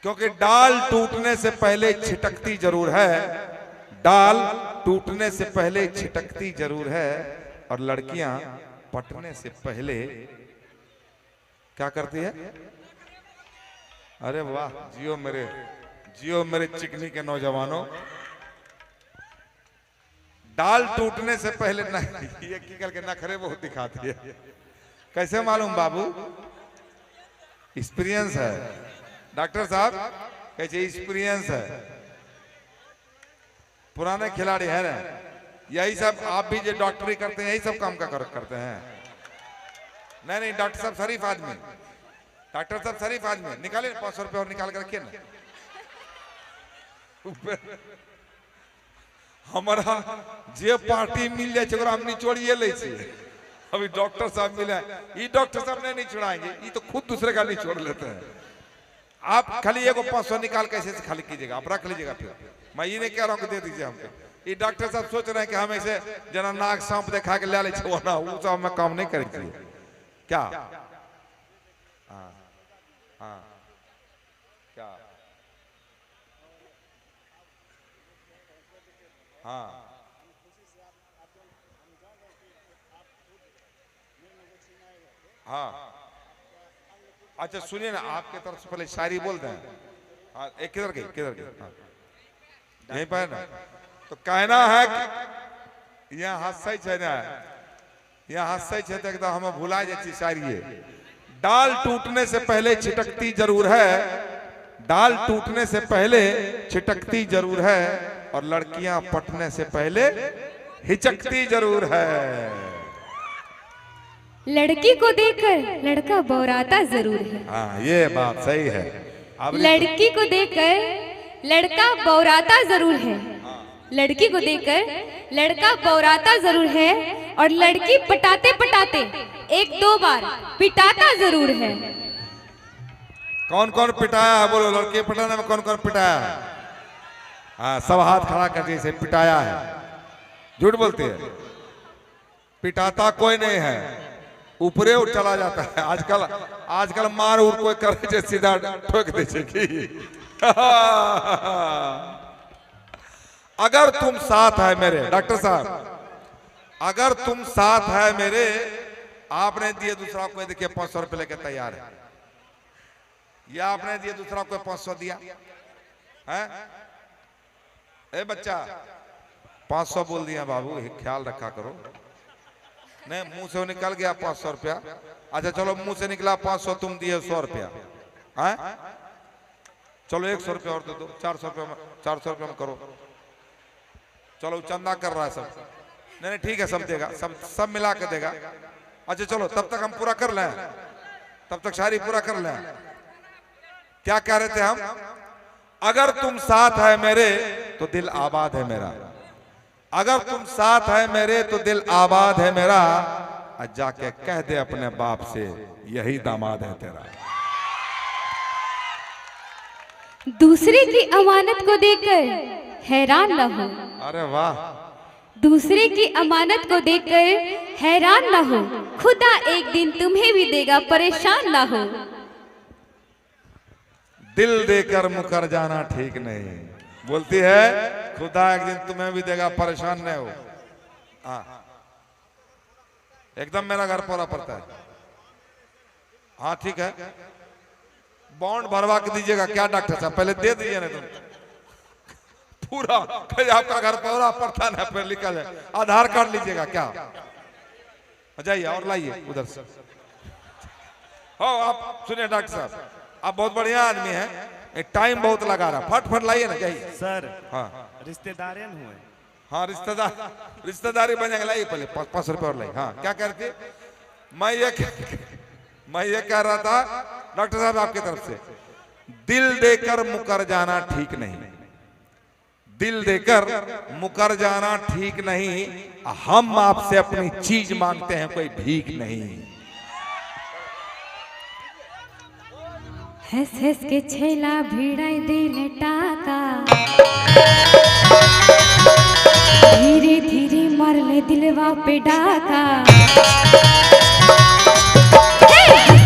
क्योंकि डाल टूटने से पहले छिटकती जरूर है, डाल टूटने से पहले छिटकती जरूर है, और लड़कियां पटने से पहले क्या करती है? अरे वाह, जियो मेरे, जियो मेरे चिकनी के नौजवानों। डाल टूटने से पहले नहीं, ये की करके नखरे बहुत दिखाती है। कैसे मालूम बाबू? एक्सपीरियंस है डॉक्टर साहब, कैसे एक्सपीरियंस है, पुराने खिलाड़ी है ना। यही सब आप भी जो डॉक्टरी करते हैं यही सब काम का करते हैं। नहीं नहीं, डॉक्टर साहब शरीफ आदमी, डॉक्टर साहब शरीफ आदमी। निकालिए 500 रुपये और निकाल कर रखिए ना। हमारा जे पार्टी मिल जाए हम निचोड़िए ले। अभी डॉक्टर साहब मिले, ये डॉक्टर साहब नहीं छुड़ाएंगे, ये तो खुद दूसरे का निचोड़ लेते हैं। आप खाली एगो 500 निकाल के ऐसे खाली कीजिएगा, आप रख लीजिएगा। फिर मैं ये नहीं कह रहा हूँ कि दे दीजिए हमको। ये डॉक्टर साहब सोच रहे हैं कि हम ऐसे जना नाक सांप देखा के ले ना, वो सब हमें काम नहीं करेंगे क्या? हाँ हाँ, क्या? हाँ हाँ, अच्छा सुनिए ना, आपके तरफ से पहले शायरी बोलते हैं। हाँ, एक किधर गई, किधर गई? हाँ, यहीं पर है ना। तो कहना है कि यहाँ हंसै छै ना, यहाँ हंसै छै तो एकदम हम भुला जाइ छी शायरी। डाल टूटने से पहले छिटकती जरूर है, डाल टूटने से पहले छिटकती जरूर है, और लड़कियां पटने से पहले हिचकती जरूर है। लड़की को देखकर लड़का बौराता जरूर है। हाँ, ये बात सही है। लड़की को देखकर लड़का बौराता जरूर है, लड़की को देखकर लड़का बौराता जरूर है, और लड़की पटाते पटाते एक दो बार पिटाता जरूर है। कौन कौन पिटाया है बोलो? लड़की पटाने में कौन कौन पिटाया है? हाँ, सब हाथ खड़ा कर दिए, पिटाया है। झूठ बोलते हैं, पिटाता कोई नहीं है, ऊपरे उठ चला जाता है। आजकल आजकल मार उर कोई करे सीधा ठोक दे की। अगर तुम साथ है मेरे, डॉक्टर साहब, अगर तुम साथ है मेरे, आपने दिए दूसरा कोई देखिए 500 रुपये लेके तैयार है, या आपने दिए दूसरा कोई 500 दिया है? ए बच्चा 500 बोल दिया बाबू, ख्याल रखा करो। नहीं, मुंह से निकल गया 500 रुपया। अच्छा चलो, मुंह से निकला 500, तुम दिए 100 रुपया। चलो 100 रुपया और दे दो, 400 रुपया, 400 रुपया में करो। चलो चंदा कर रहा है सब। नहीं नहीं ठीक है, सब देगा, सब सब मिला के देगा। अच्छा चलो, तब तक हम पूरा कर लें, तब तक शायरी पूरा कर लें। क्या कह रहे थे हम? अगर तुम साथ है मेरे तो दिल आबाद है मेरा, अगर तुम साथ है मेरे तो दिल आबाद है मेरा, जाके कह दे अपने बाप से यही दामाद है तेरा। दूसरे की अमानत को देखकर हैरान न हो। अरे वाह। दूसरे की अमानत को देखकर हैरान न हो, खुदा एक दिन तुम्हें भी देगा, परेशान न हो। दिल देकर मुकर जाना ठीक नहीं, बोलती है खुदा एक दिन तुम्हें भी देगा, परेशान नहीं हो। हाँ, एकदम मेरा घर पूरा पड़ता है। हाँ ठीक है, बॉन्ड भरवा के दीजिएगा क्या डॉक्टर साहब? पहले दे दीजिए ना तुम पूरा, आपका घर पूरा पड़ता ना, फिर निकल है। आधार कार्ड लीजिएगा क्या? जाइए और लाइए उधर से। हो आप सुनिए डॉक्टर साहब, आप बहुत बढ़िया आदमी हैं, टाइम बहुत लगा रहा, फट फट लाइए ना, जाइए सर। हाँ, रिश्तेदार हुए। हाँ, रिश्तेदार, रिश्तेदारी बन जाएंगे। लाइए पहले 500 रुपये और लाइए। हाँ, क्या कहते? मैं ये कह रहा था डॉक्टर साहब आपकी तरफ से, दिल देकर मुकर जाना ठीक नहीं, दिल देकर मुकर जाना ठीक नहीं, हम आपसे अपनी चीज मांगते हैं, कोई भीख नहीं। हंस हंस के छेला भिड़ाई दिल टाका, धीरे धीरे मरले दिलवा पे डाका।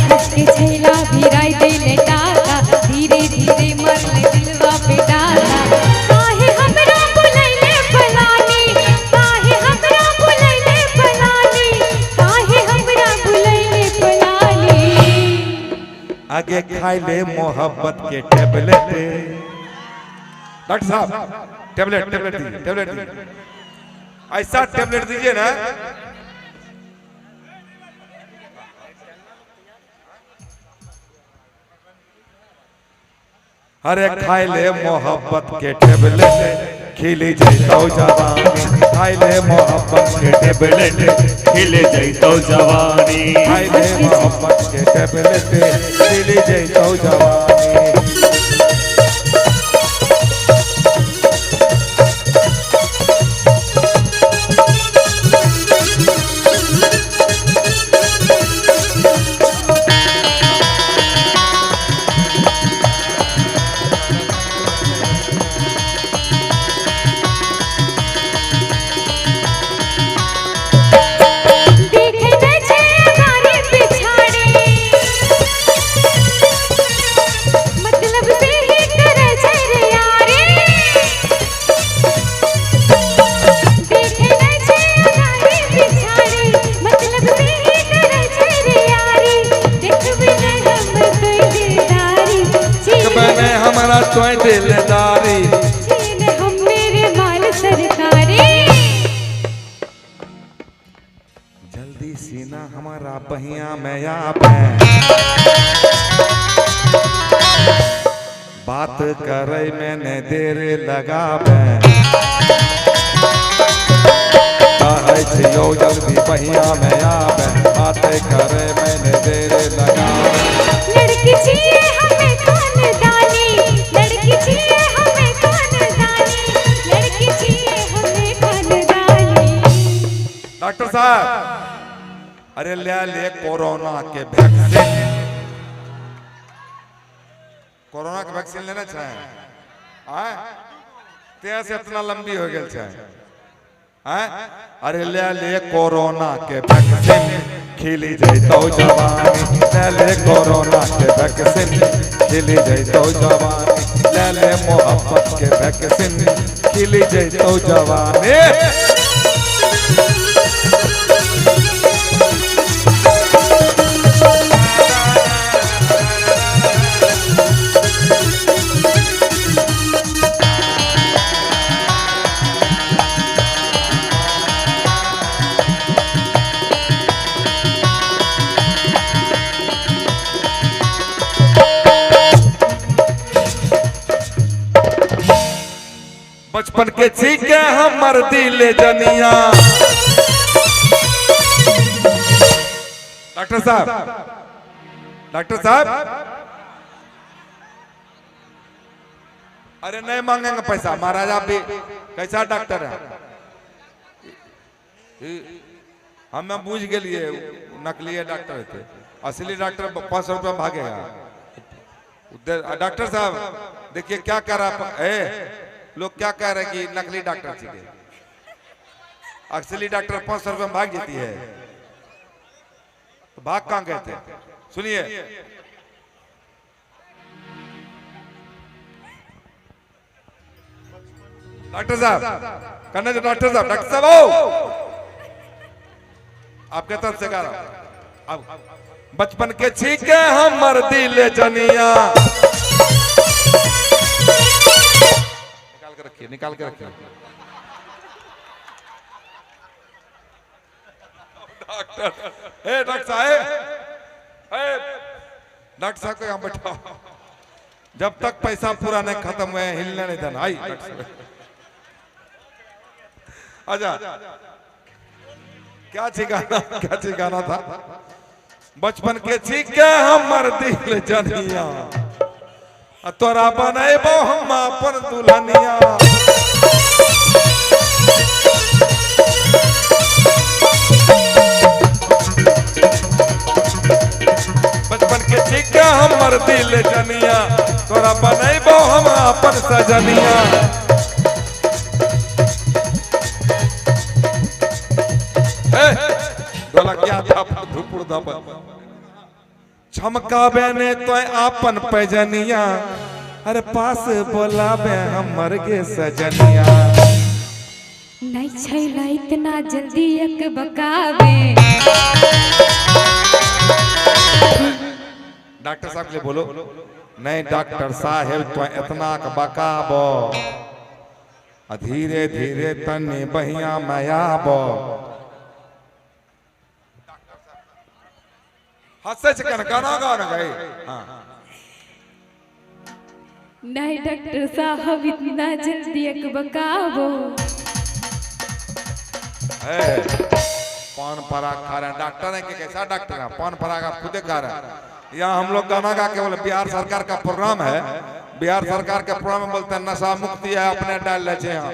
हंस के छेला भिड़ाई दिल टाका, धीरे धीरे। खाई ले मोहब्बत के टेबलेट। डॉक्टर साहब टेबलेट टेबलेट दीजिए, टेबलेट दीजिए, ऐसा टेबलेट दीजिए ना। अरे खाई ले मोहब्बत के टेबलेट खिली जैतौ जवानी, खाई ले मोहब्बत के टेबलेट खिल जैतौ जवानी, खाई ले मोहब्बत के टेबलेट खिली जैतौ जवानी। दिलदारी हम मेरे माल सरकारी, जल्दी सीना हमारा बहिया में आवे, बात करे मैंने देर लगावे, कहै छियौ जल्दी बहिया में आवे, बात करे मैंने देर लगावे। लड़की छिए हमें खानदानी, लड़की छिए हमें खानदानी, लड़की छिए हमें खानदानी। डॉक्टर साहब अरे ले ले कोरोना के वैक्सीन, कोरोना के वैक्सीन लेना चाहे आए ते से इतना लंबी हो गई चाहे आए। अरे ले ले कोरोना के वैक्सीन खिली जैतौ जवानी, ले ले कोरोना के वैक्सीन खिली जैतौ जवानी, ले ले मोहब्बत के वैक्सीन खिली जैतौ जवानी। बचपन के छीके हमर दिल जनिया। डॉक्टर साहब, डॉक्टर साहब अरे नहीं मांगेंगे पैसा महाराज, आप भी कैसा डॉक्टर है, हमें बूझ गए नकली डॉक्टर थे, असली डॉक्टर 500 रुपया भागेगा। डॉक्टर साहब देखिए क्या कर रहा है, लोग क्या कह रहे हैं कि नकली डॉक्टर चाहिए, असली डॉक्टर 500 रुपये में भाग जाती है, तो भाग कहां गए थे? सुनिए डॉक्टर साहब, करने जो डॉक्टर साहब, डॉक्टर साहब ओ आपके तरफ से कह रहा हूं, अब बचपन के छीके हमर दिल जनिया, निकाल के रखिए, निकाल के रखिए। डॉक्टर, ए डॉक्टर साहब, ए डॉक्टर साहब को यहां बैठाओ, जब तक पैसा पूरा नहीं खत्म हुए हिलने नहीं देना। आई डॉक्टर साहब, अच्छा क्या ठिकाना, क्या ठिकाना था? बचपन के छीके हमर दिल जनिया, तोरा बनेबो हम अपन दुल्हनिया। बचपन के छीके हमर दिल जनिया, तोरा बनेबो हम अपन सजनिया। ढोलकिया धप धुपुर धप छमकाबे ने तो आपन पैजनिया, अरे पास बोलाबे हमर गे सजनिया। नहीं छैला इतना जल्दी अकबकावे। डॉक्टर साहब के लिए बोलो। नहीं डॉक्टर साहेब तो इतना बकाबो, धीरे धीरे तनी बहिया मयाबो। हंसे से गाना गाना गए। हाँ नहीं डॉक्टर साहब इतना जल्दी अकबकाबो। पान पराग खा रहे हैं डॉक्टर है कि कैसा डॉक्टर है, पान पराग आप खुद खा रहे हैं। यहाँ हम लोग गाना गा के बोले बिहार सरकार का प्रोग्राम है, बिहार सरकार के प्रोग्राम में बोलते हैं नशा मुक्ति है, अपने डाल ले यहाँ।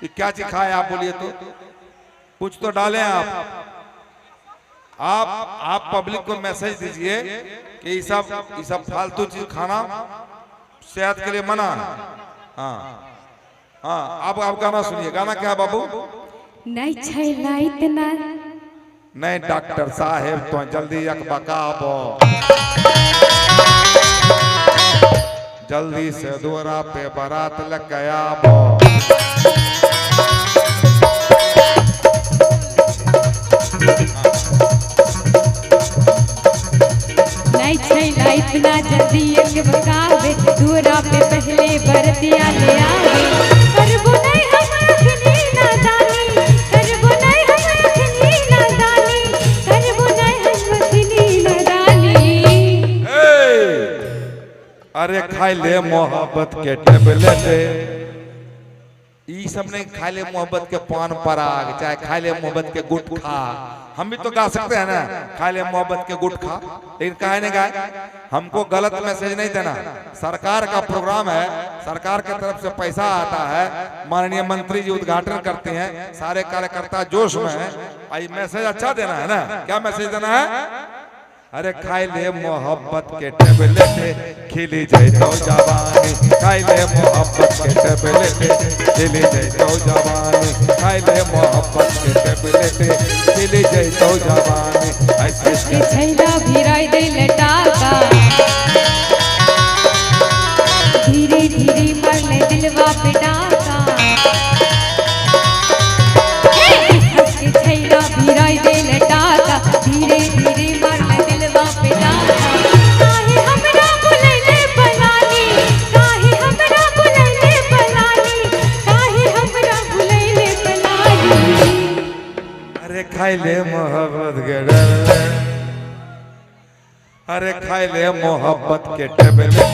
ये क्या चीज खाए आप बोलिए तो, कुछ तो डालें आप। आप पब्लिक को मैसेज दीजिए कि ये सब फालतू चीज खाना सेहत के लिए मना है। हाँ हाँ आप गाना सुनिए। गाना क्या है बाबू? नहीं छैला इतना। नहीं डॉक्टर साहेब तो जल्दी अकबकाबो, जल्दी से दोरा पे बारात लग गया बो। नहीं छैला इतना जल्दी अकबकाबे, दोरा पे पहले बरतिया ले आवे। करबो नहीं हम अखनी नादानी, करबो नहीं हम अखनी नादानी, करबो नहीं हम अखनी नादानी। अरे खाई ले मोहब्बत के टेबलेट, ई सब नहीं खाई ले मोहब्बत के पान पराग, चाहे खाई ले मोहब्बत के गुटखा। हम भी तो गा सकते हैं ना, खाई ले मोहब्बत के गुटखा, लेकिन काहे नहीं गाए? हमको गलत मैसेज नहीं देना। सरकार का प्रोग्राम है, सरकार के तरफ से पैसा आता है, माननीय मंत्री जी उद्घाटन करते हैं, सारे कार्यकर्ता जोश में है। आई मैसेज अच्छा देना है ना, क्या मैसेज देना है? अरे खाई ले मोहब्बत के टेबलेट खिली जाए तो जवानी, खाई ले मोहब्बत के टेबलेट खिली जाए तो जवानी, खाई ले मोहब्बत के टेबलेट खिली जाए तो जवानी। ऐसे छैला भिराई दे लटाका, धीरे धीरे मरले दिलवा पे डाका। छैला भिराई दे लटाका, धीरे धीरे मरले दिलवा पे डाका। काहे हमरा बुलैले पलानी, काहे हमरा बुलैले पलानी, काहे हमरा बुलैले पलानी। अरे खाई ले मोहब्बत के टेबलेट, अरे खाई ले मोहब्बत के टेबलेट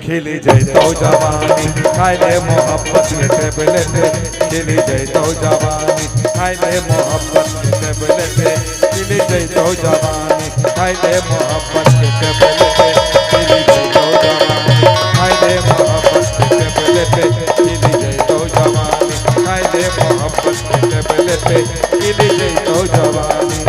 खिली जाए तो जवानी, खाई ले मोहब्बत के टेबलेट खिली जाए तो जवानी, खाई ले मोहब्बत के टेबलेट खिली जाए तो जवानी, खाई ले मोहब्बत के टेबलेट खिली जाए तो जवानी, खाई ले मोहब्बत के टेबलेट खिली जाए तो जवानी, खाई ले मोहब्बत के टेबलेट खिली जाए तो जवानी।